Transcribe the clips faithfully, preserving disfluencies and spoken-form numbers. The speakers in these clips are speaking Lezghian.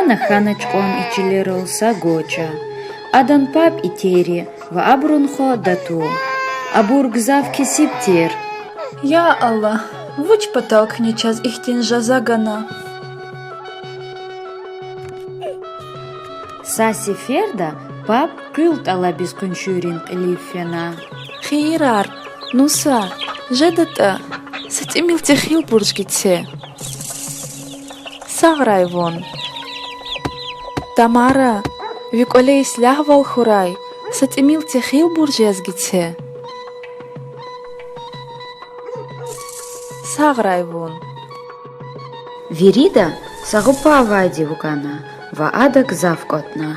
Фена хьанач кьван и чилерал са гоча. Адан паб и тери ва абурун хва Дату. Абур гзаф кесиб тир. Я Аллагь, вуч патал куьне чаз ихьтин жаза гана? Са сеферда паб къуьл тӀалабиз къуншийрин кьилив фена. Хийирар, нуса, жедатӀа, са тӀимил техил бурж гице. Сагърай вун. Тамара, ви кӀвале ислягьвал хьурай, са тӀимил техил бурж яз гице. Сагърай вун. Вирида са гъупа авайди вугана ва ада гзаф кӀватӀна.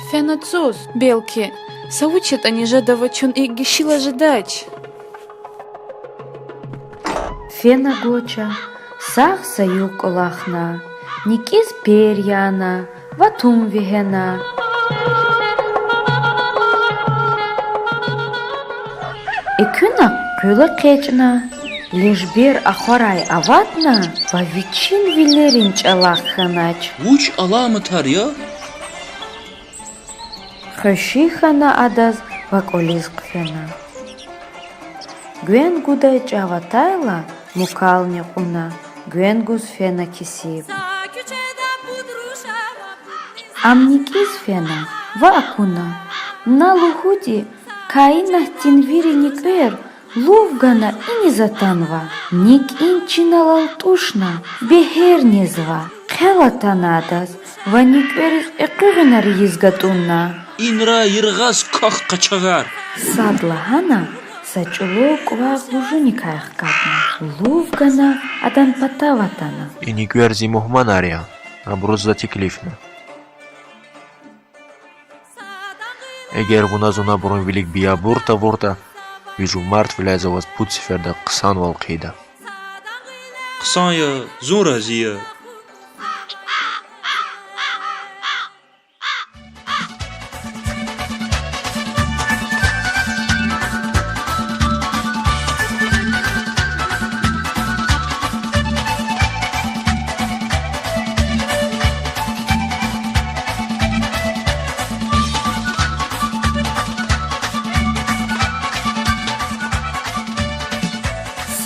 Фена цуз, белки, са вуч ятӀани жедава, чун икӀ гишила жедач. Фена гоча сагъ са югъ кӀвалахна, никӀиз пер яна ва тум вегьена. Экуьнахъ къуьл экъечӀна, лежбер ахварай аватна ва вичин вилерин чӀалахъ хьанач. Вуч аламатар я? Хвеши хьана адаз ва кӀвализ хъфена. Гвен гудай чӀав атайла, мукални кьуна, гвен гуз фена кесиб. Ам никӀиз фена ва акуна: на лугьуди, каинатдин вири никӀвер лув гана иниз атанва. НикӀин чинал алтӀушна, бегьер незва. Хъел атана адаз ва никӀвериз экъуьгъунар ийиз гатӀунна. Инра яргъаз квахь, къачагъар! Садлагьана са чӀулав кӀвагъ лужуникай хкатна, лув гана адан патав атана. И никӀвер зи мугьманар я, абуруз за теклифна. Эгер вуна зун абурун вилик биябур тавуртӀа, ви жумартвиляй за ваз пуд сеферда хъсанвал хъийида. Хъсан я, зун рази я.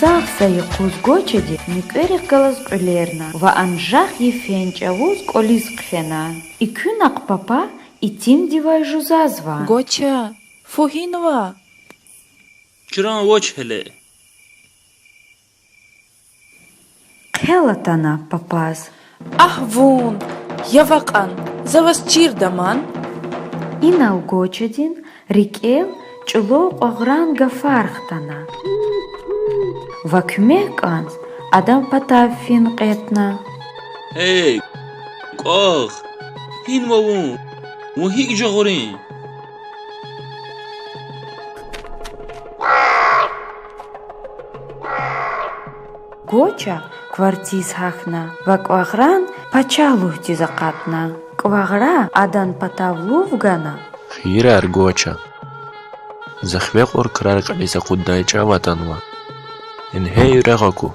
Сагъ са юкъуз гочади никӀверихъ галаз кьуьлерна ва анжах йифен чӀавуз кӀвализ хъфена. Экуьнахъ папа итимдивай жузазва: Гоча, фу гьинва? Чран вач гьеле. Хъел атана папаз: Агь вун, яв акьван, за ваз чирда ман. Инал гочадин рикӀел чӀулав кьвагъран гафар хтана ва куьмек кӀанз адан патав фин кьетӀна. Эй, кьвагъ, гьинва вун? Вун гьикӀ жагъурин? Гоча кварциз гьахьна ва кӀвагъран пачагьлугъдиз акъатна. КӀвагъра адан патав лув гана. Хийирар, гоча. За хиве кьур крар кьилиз акъуддай чӀав атанва. Ингье и регъв аку.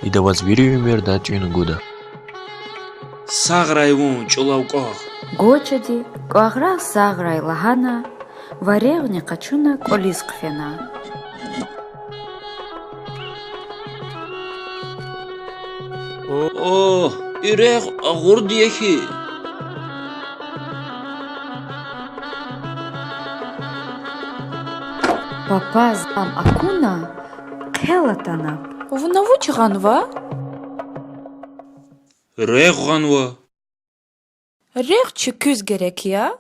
Ида ваз вири уьмуьрда тӀуьн гуда. Сагърай вун, чӀулав кьвагъ. Гочади кӀвагъраз сагърай лагьана ва регъвни къачуна кӀвализ хъфена. О, и регъв агъурди я хьи. Папаз ам акуна, хъел атана. Вуна вуч гъанва? Регъв гъанва. Регъв чи куьз герек я?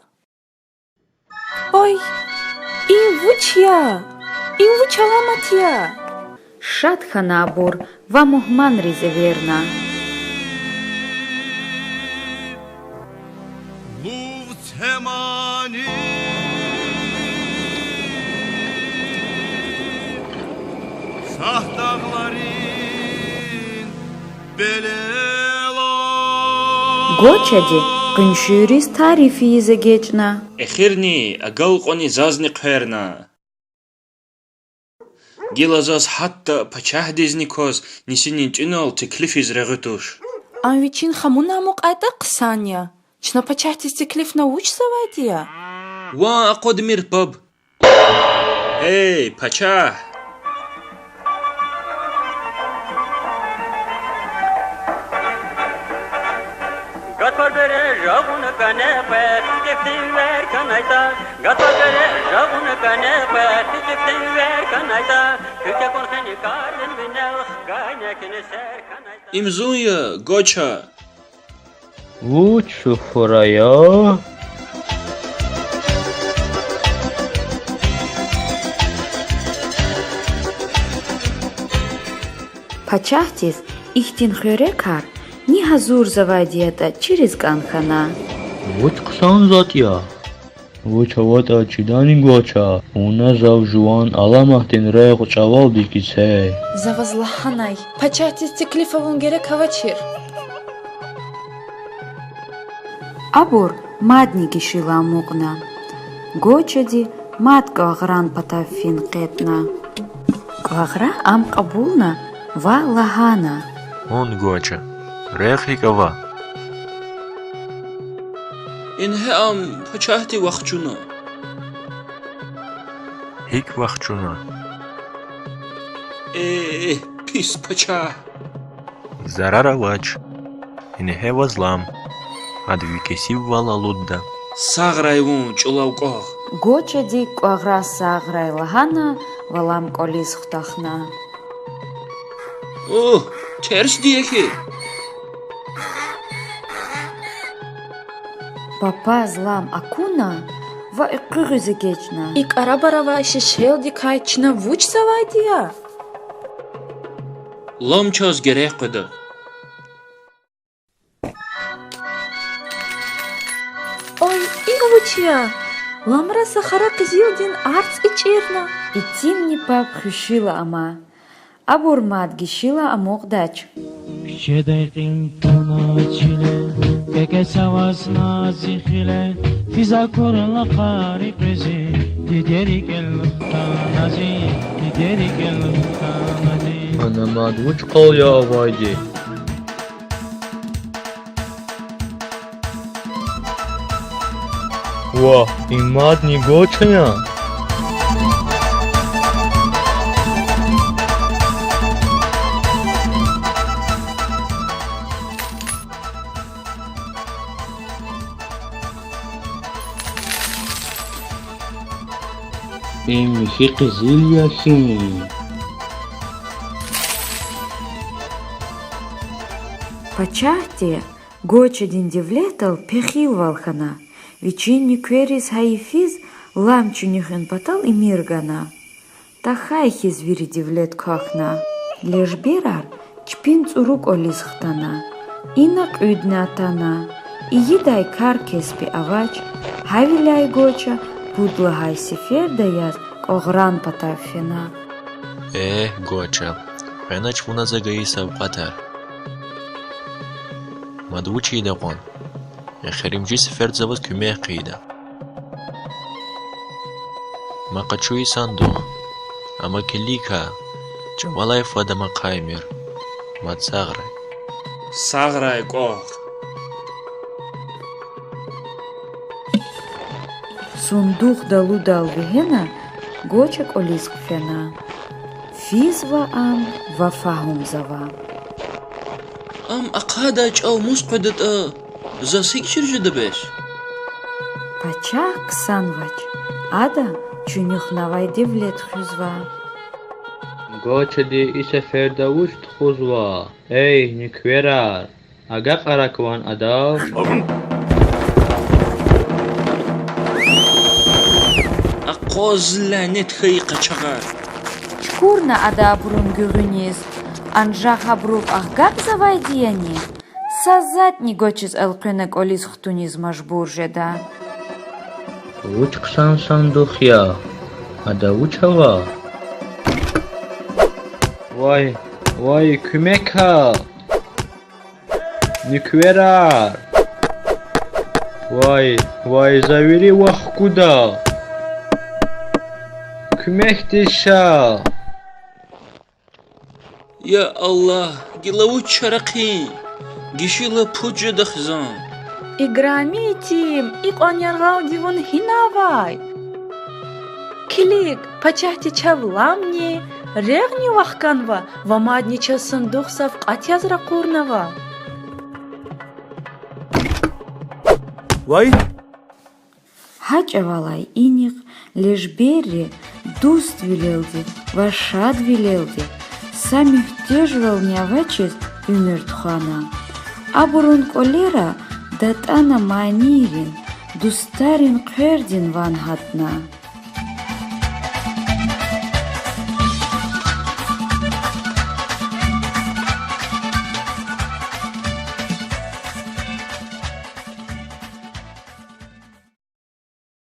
Ой, им вуч я? Им вуч аламат я? Шад хьана абур ва мугьманриз эверна. Лув це мани, сагь дагъларин белела. Гочади къуншийриз тариф ийиз эгечӀна. Эхирни агалкьунни зазни хъверна. Гила заз гьатта пачагьдизни кваз нисинин тӀуьнал теклифиз регъуь туш. Ам вичин хамунай амукьайтӀа хъсан я. Чна пачагьдиз теклифна вучзавайди я? Ван акъудмир, паб. Эй, пачагь! Гатфар бере жагъуна кӀане къвез, кифтин вер канайтӀа. Гатфар бере жагъуна кӀане къвез, кифтин вер канайтӀа. Куьк акун хени кардин винел, гайне кини сер канайтӀа. Им зун я, Гоча. Вуч суфра я? Пачагьдиз ихьтин хуьрек кар ни гьазурзавайди ятӀа чириз кӀан хьана. Вуч хъсан затӀ я? Вуч аватӀа чидани, Гоча, вуна зав жуван аламатдин регъв чӀавалди кице. За ваз лагьанай, пачагьдиз теклиф авун герек авачир. Абур мадни гишила амукьна. Гочади мад кӀвагъран патав фин кьетӀна. КӀвагъра ам кьабулна ва лагьана: Вун, Гоча, регъв гьикӀ ава? Ингье ам пачагьди вахчуна. ГьикӀ вахчуна? Э, пис пачагь! Зарар авач. Ингье ваз лам. Ада ви кесибвал алудда. Сагърай вун, чӀулав кӀвагъ! Гочади кӀвагъраз сагърай лагьана ва лам кӀвализ хутахна. Угь, терсди я хьи! Папаз лам акуна ва экъуьгъиз эгечӀна: И кӀарабар авай шешелдикай чна вучзавайди я? Лам чаз герек къведа. Ой, им вуч я? Ламра са хара къизилдин арц ичӀирна. Итимни паб хуьшила ама. Абур мад гишила амукьдач. Куьчедай кьин туна чиле, кекес авазна зи хиле, физ акурла къари къвези, диде рикӀел хтана зи, диде рикӀел хтана зи. Ана мад вуч къал я авайди? Вагь, им мадни Гоча я? Им михьи къизил я хьи. Пачагьди Гочадин девлетдал пехилвал хьана, вичин нуькверриз гьайифиз лам чуьнуьхун патал эмир гана. Тахьай хьиз вири девлет квахьна. Лежберар чпин цӀуру кӀвализ хтана. Ина кьуьдни атана. Ийидай кар-кеспи авач, гьавиляй Гоча пуд лагьай сеферда яз кӀвагъран патав фена. Э, Гоча, хвенач вуна за гайи савкьватар. Мад вуч ийида кьван? Эхиримжи сеферда за ваз куьмек хъийида. Ма къачу и сандух. Амма килиг хьа, чӀавалай фад ам ахъаймир. Мад сагърай. Сагърай, кӀвагъ. Сандух далудал вегьена, Гоча кӀвализ хъфена. Физва ам ва фагьумзава. Ам ахъайдай чӀав мус къведатӀа, заз гьикӀ чир жеда бес? Пачагь ксанвач, ада чуьнуьхнавай девлет хуьзва. Гочади и сеферда вуч тухузва? Эй, нуькверар, агакьара кван адав. Акъваз, лянет хьайи къачагъар! Чукурна ада абурун гуьгъуьниз, анжах абурув агакьзавайди яни? Са затӀни Гочаз элкъвена кӀвализ хтуниз мажбур жеда. Вуч хъсан сандух я? Ада вуч ава? Вай, вай, куьмек гьа! Нуькверар! Вай, вай, за вири вахкуда! Куьмекдиз ша! Я Аллагь, гила вуч чара хъийин? Гишила пуд жеда хизан. Играми итим, икьван яргъалди вун гьина авай? Килиг, пачагьди чав ламни, регъни вахканва ва мадни чаз сандухзав кьат яз ракъурнава. Вай! Гьа чӀавалай инихъ лежберри дуствилелди ва шадвилелди са муьгьтежвални авачиз уьмуьр тухвана. Абурун кӀвалера датӀана манийрин, дустарин хъвердин ван гьатна.